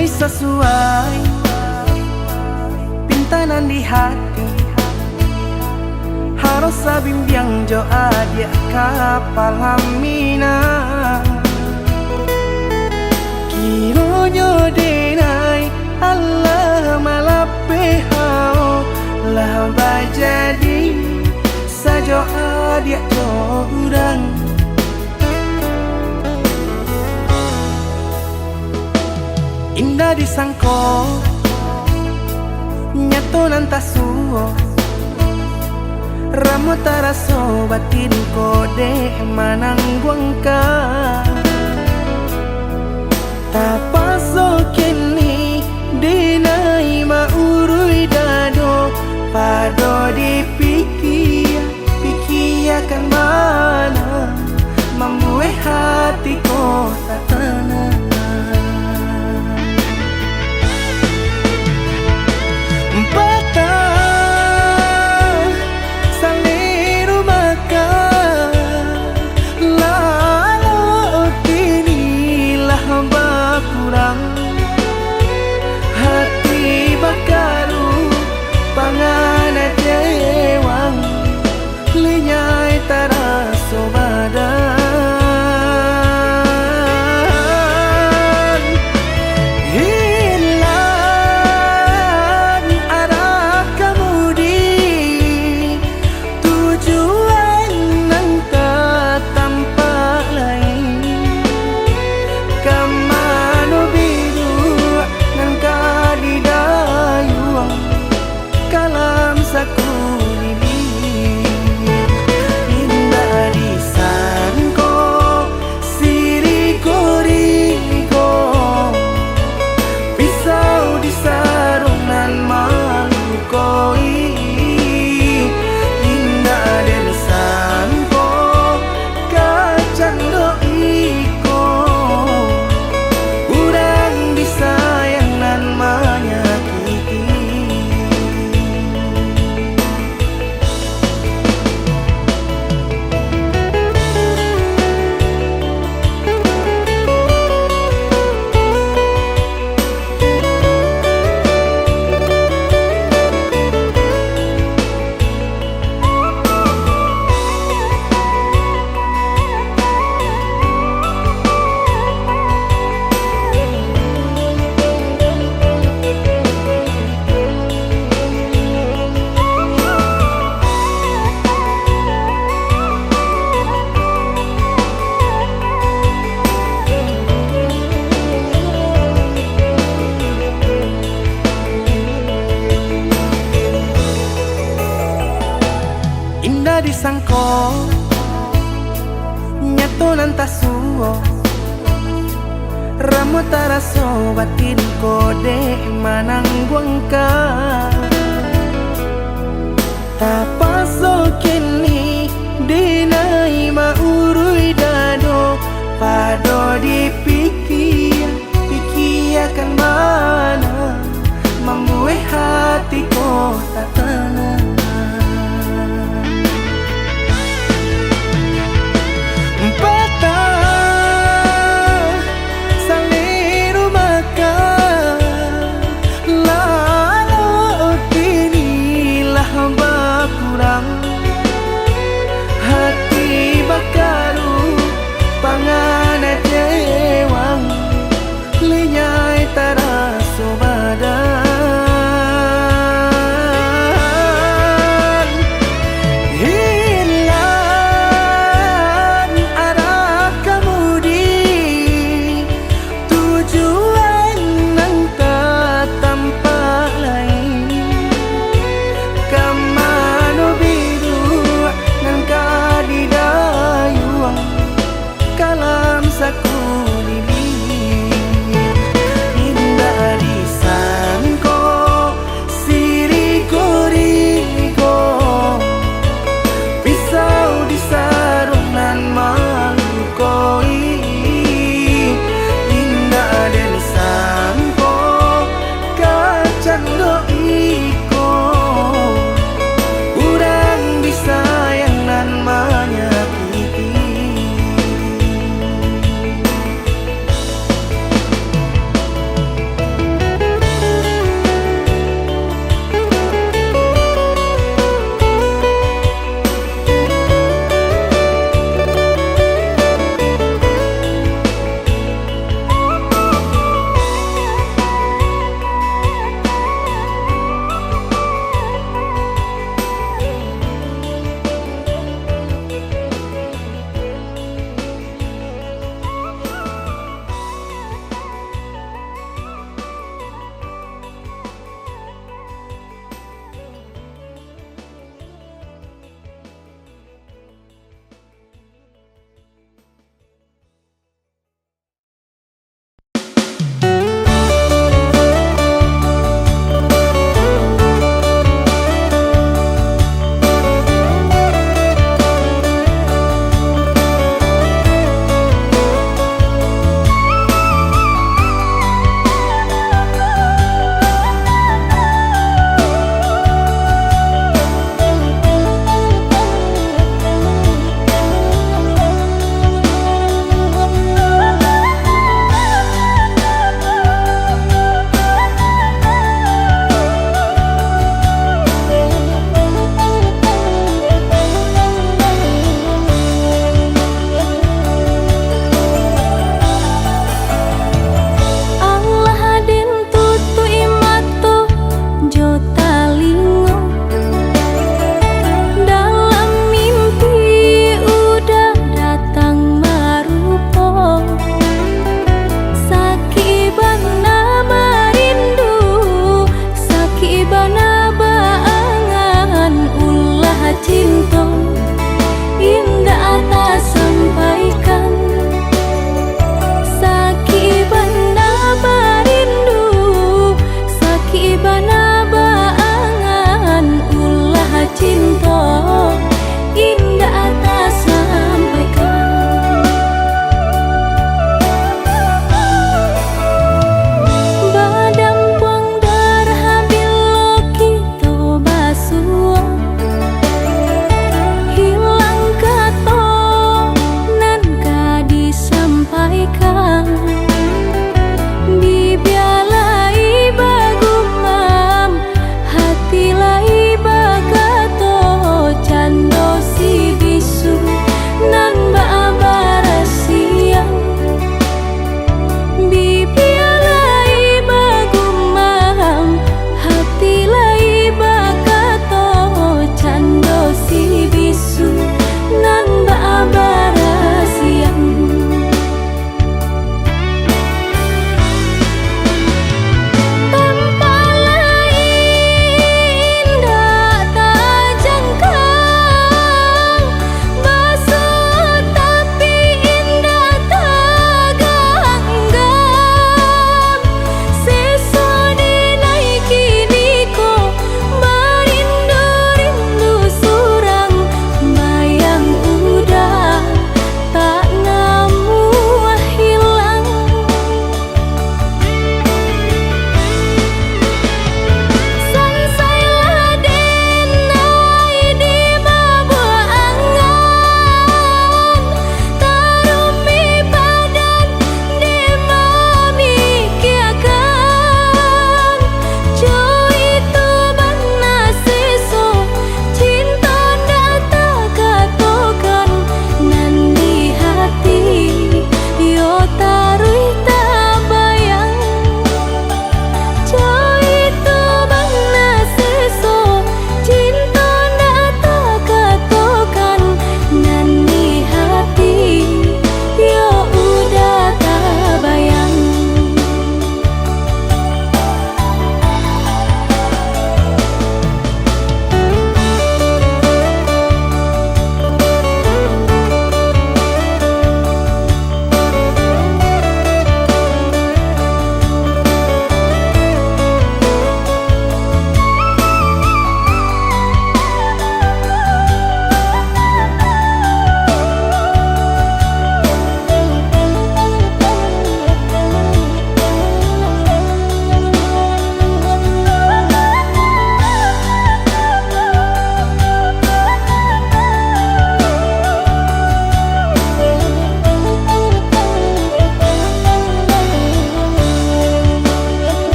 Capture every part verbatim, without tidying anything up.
Sasuai pinta nan di hati, harus sabimbiang jo adiak kapala minang. Kironyo denai alah malapeh hao, lah bajadi sajo adiak jo urang. Indak disangko, nyato nan tasuo. Ramo taraso batin ko dek manangguangkan. Tapaso kini dinai ma-uruih dado, pado dipikia-pikiakan bana, mambuek hati ko tak tanang. Patah saliru makan, lalok kini lah bakurang. Hati bakaru, pangan kacewang, linyai taraso badan. Hilang arah kamudi, tujuan nan ka tampak lai. Ka mano biduak nan ka didayuang, kalam sakuliliang. Indak disangko, sirigo-rigo, pisau di sarung nan malukoi. Indak den sangko, kacando iko, urang disayang nan manyakiti. Indak disangko, nyato nan tasuo. Ramo taraso batin ko dek manangguangkan. Tapaso kini dinai ma-uruih dado, pado dipikia-pikiakan bana, mambuek hati ko tak tanang. Patah saliru makan, lalok kini lah bakurang. Hati bakaru, pangan kacewang, linyai taraso badan. Hilang arah kamudi, tujuan nan ka tampak lai. Ka mano biduak nan ka didayuang, kalam sakuliliang. Indak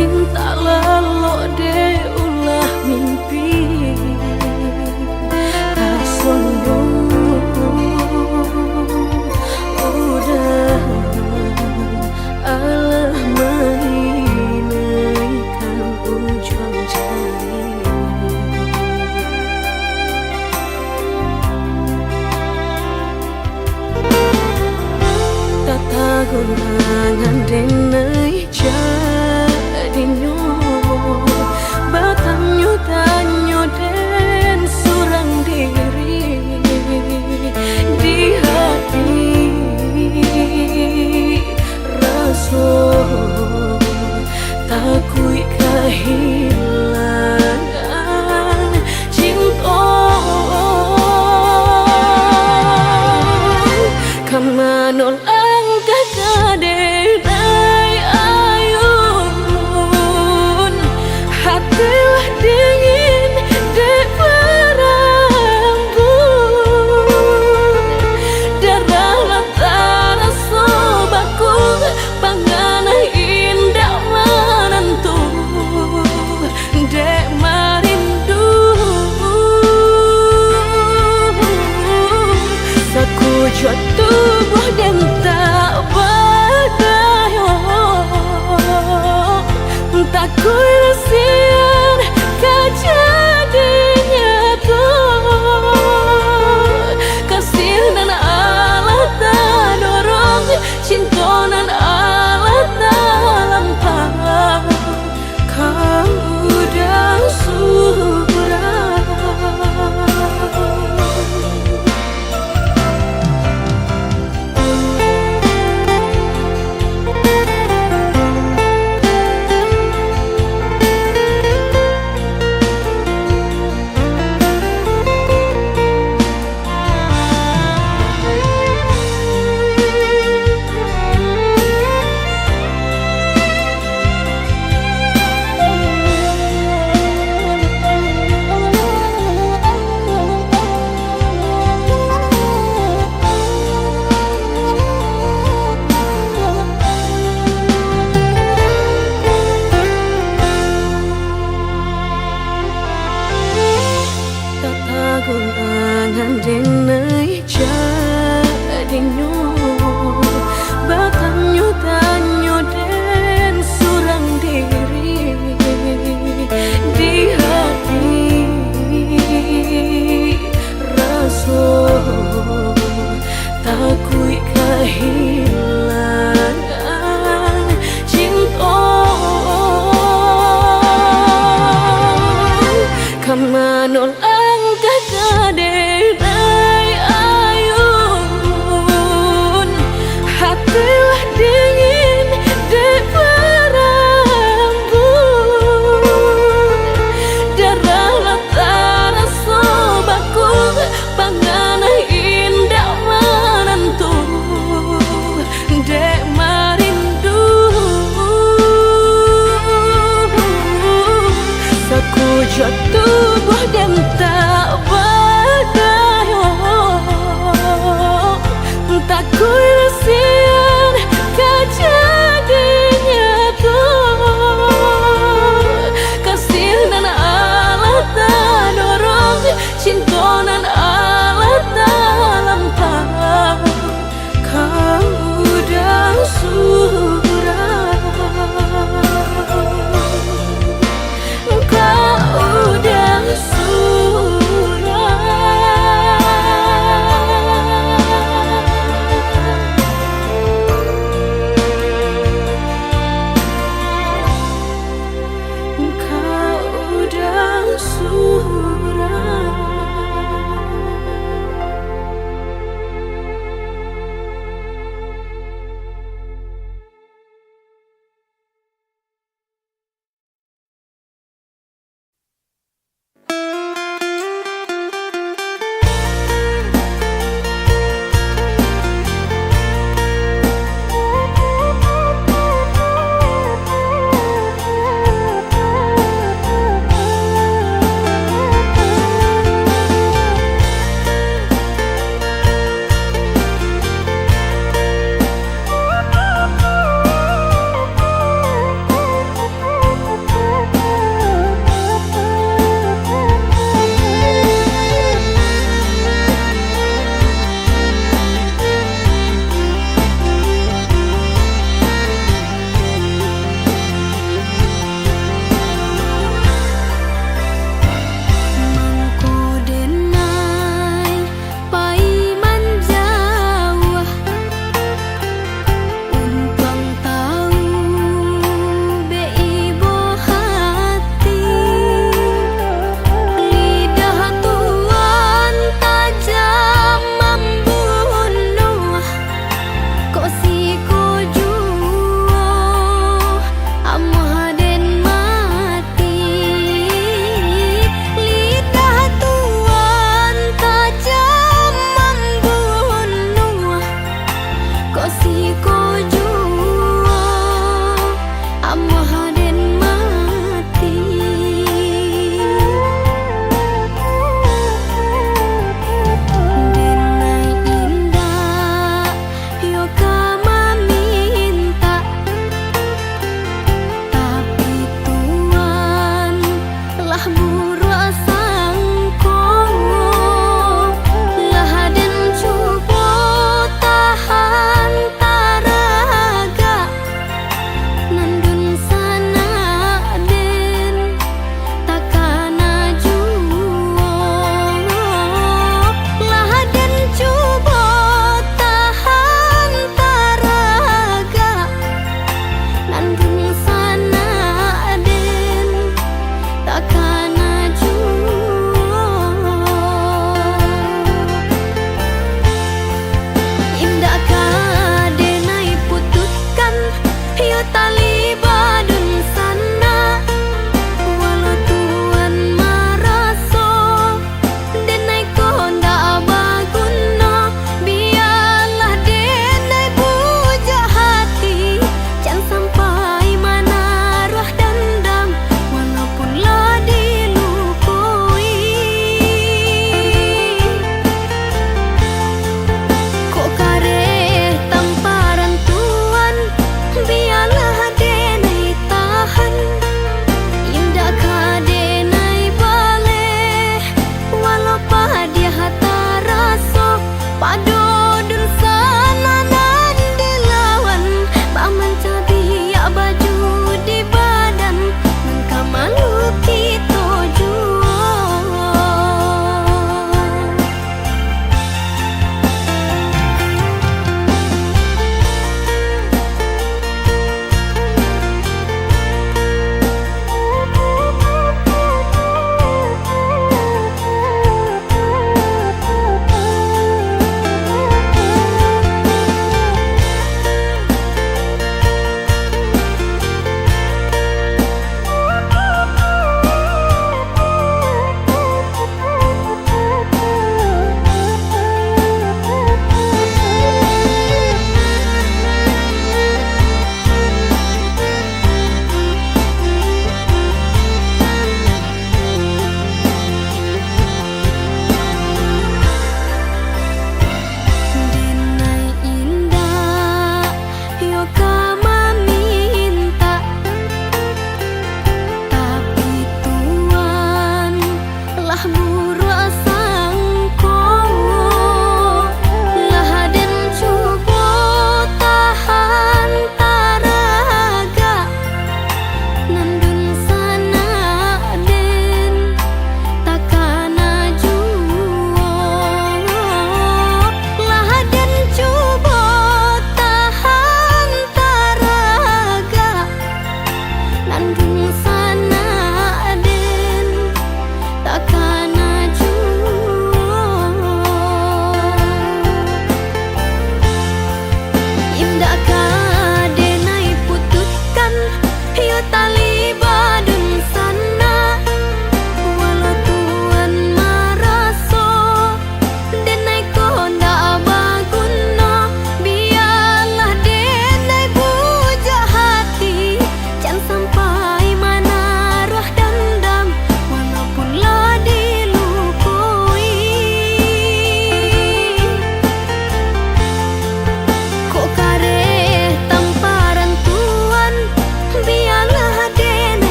Mintak lalok dek ulah mimpi. Rasonyo udah alah mainaikan ujuang jari. Tatagurangan denai jadinyo, batanyo-tanyo den surang diri di hati. Raso takuik kahilangan cinto. Ka mano langkah ka denai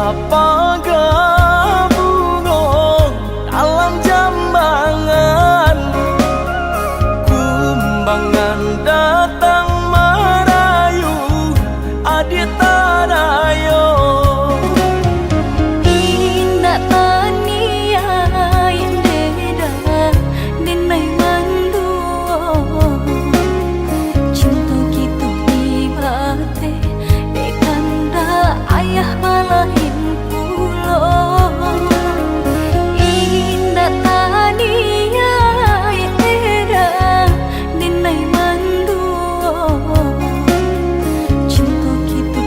Apaga bungo dalam jambangan, kumbangan datang marayu, adiak tarayo. Indak taniaik deda, denai manduo. Cinto kito di bateh, dek kandak ayah balahin pulo. Indak taniaik deda, denai manduo. Cinto kito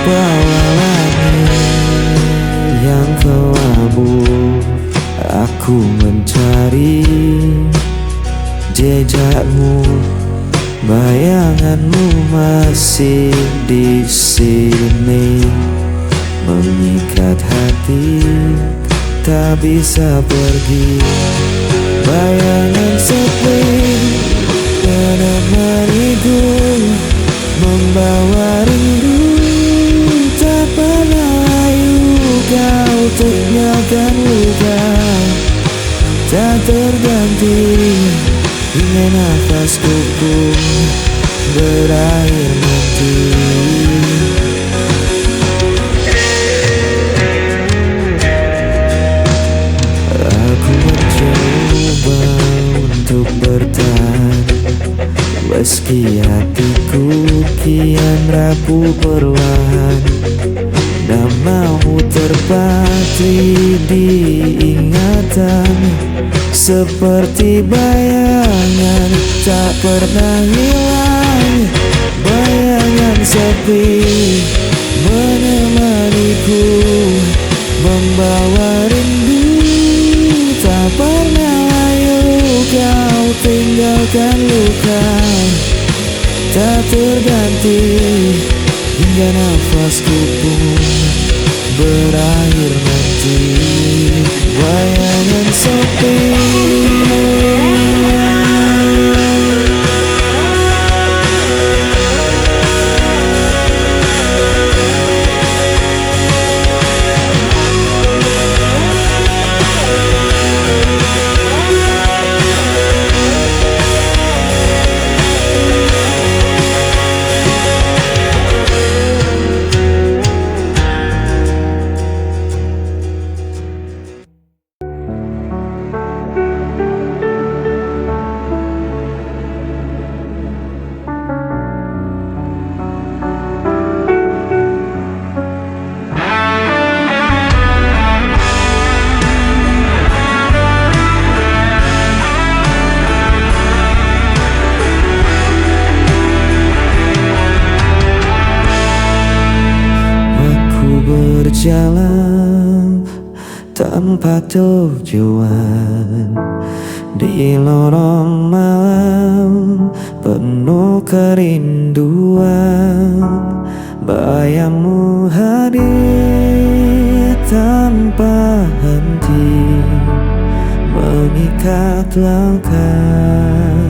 Bawa langit yang kelabu, aku mencari jejakmu. Bayanganmu masih di sini, mengikat hati, tak bisa pergi. Bayangan sepi menemaniku, membawa rindu. Tak pernah layu kau tinggalkan luka, tak terganti hingga nafasku pun berakhir nanti. Aku mencoba untuk bertahan, meski hatiku kian rapuh perlahan. Namamu terpatri di ingatan, seperti bayangan tak pernah hilang. Bayangan sepi menemaniku, membawa rindu. Tak pernah layu kau tinggalkan luka, tak terganti hingga nafasku pun berakhir nanti. Bayangan sepi. Aku berjalan tanpa tujuan di lorong malam penuh kerinduan. Bayangmu hadir tanpa henti, mengikat langkah,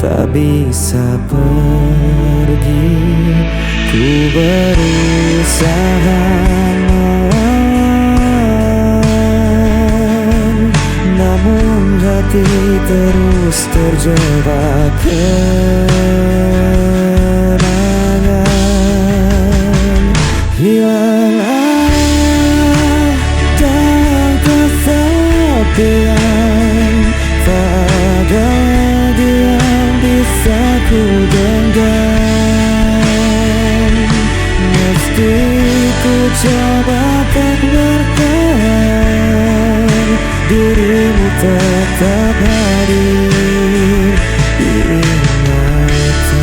tak bisa pergi. Ku berusaha melawan, namun hati terus terjebak kenangan. Hilang arah dalam kesepian, tak ada lagi yang bisa ku genggam. Meski ku coba tak bertahan, dirimu tetap hadir di ingatan.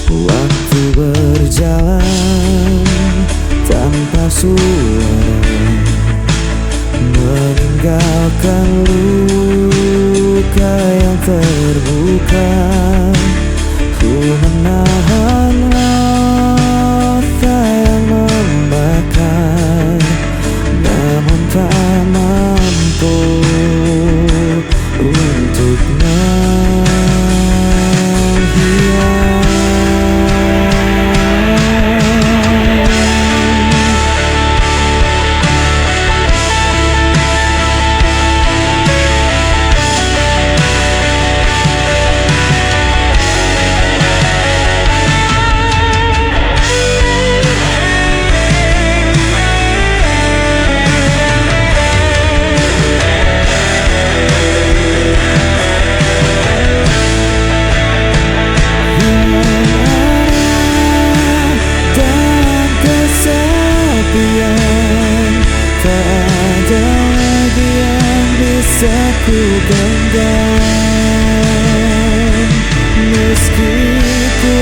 Waktu berjalan tanpa suara, meninggalkan luka yang terbuka. Ku menahan rasa yang membakar, namun tak mampu untuk menghilang. Dalam kesepian, tak ada lagi yang bisa ku genggam. Meski ku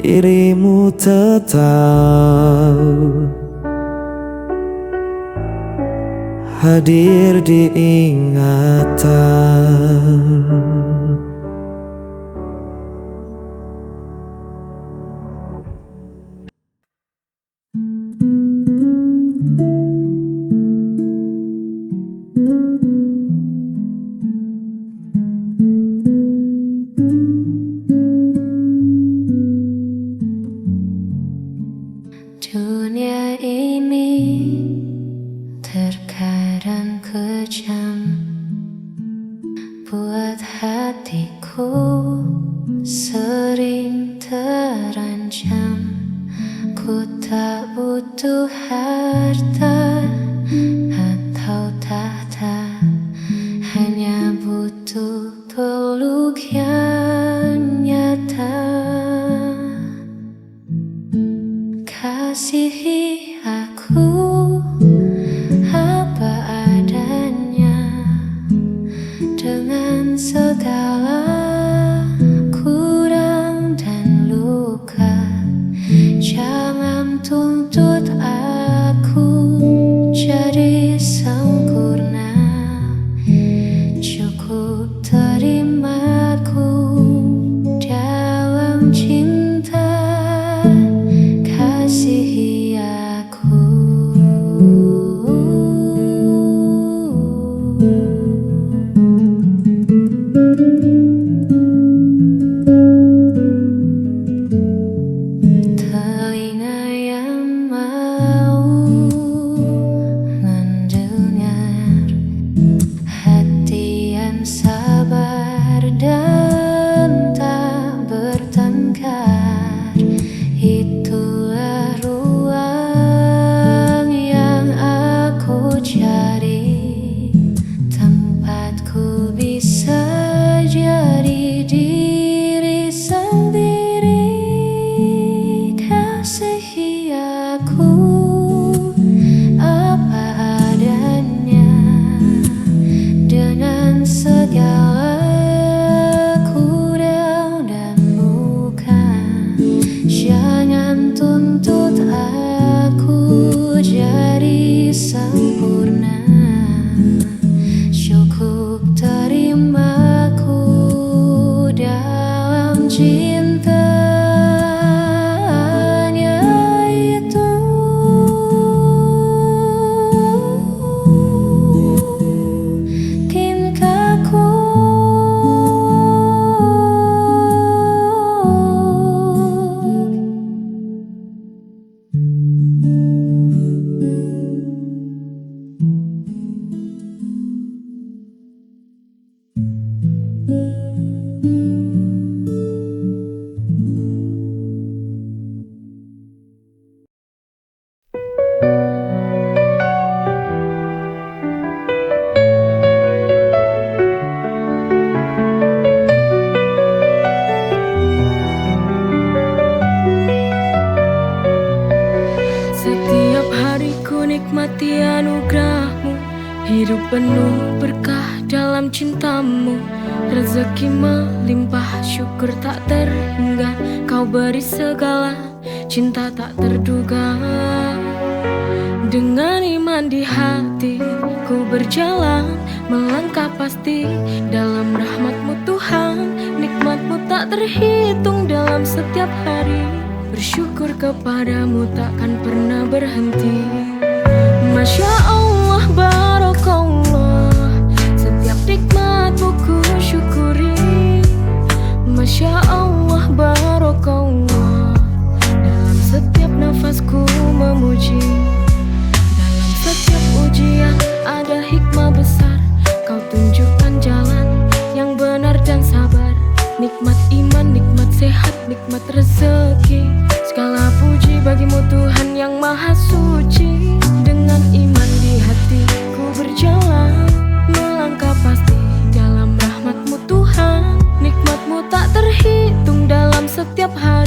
dirimu tetap hadir di ingatan. Dunia ini terkadang kejam, buat hatiku sering terancam. Ku tak butuh harta atau tahta, hanya butuh peluk yang nyata. Kasihi aku apa adanya, dengan segala kurang dan luka. Jangan tuntut aku jadi sempurna. Cukup terimaku dalam cinta, kasihi aku. Telinga yang mau mendengar, hati yang sabar dan tak bertengkar. Itulah ruang yang aku cari, tempatku bisa jadi diri sendiri. Kasihi aku apa adanya, dengan segala kurang dan luka. Jangan tuntut aku jadi sempurna. Cukup terimaku dalam cintanya itu. Cintaku. Setiap hari ku nikmati anugerah-Mu, hidup penuh berkah dalam cinta-Mu. Rezeki melimpah, syukur tak terhingga, Kau beri segala cinta tak terduga. Dengan iman di hati, ku berjalan, melangkah pasti dalam rahmat-Mu Tuhan. Nikmat-Mu tak terhitung dalam setiap hari. Bersyukur kepada-Mu takkan pernah berhenti. Masya Allah, barakallah, setiap nikmat-Mu ku syukuri. Masya Allah, barakallah, dalam setiap nafas ku memuji. Dalam setiap ujian ada hikmah besar. Kau tunjukkan jalan yang benar dan sabar. Nikmat iman, nikmat sehat, nikmat rezeki. Segala puji bagi-Mu Tuhan yang Maha Suci. Dengan iman di hati ku berjalan, melangkah pasti dalam rahmat-Mu Tuhan. Nikmat-Mu tak terhitung dalam setiap hari.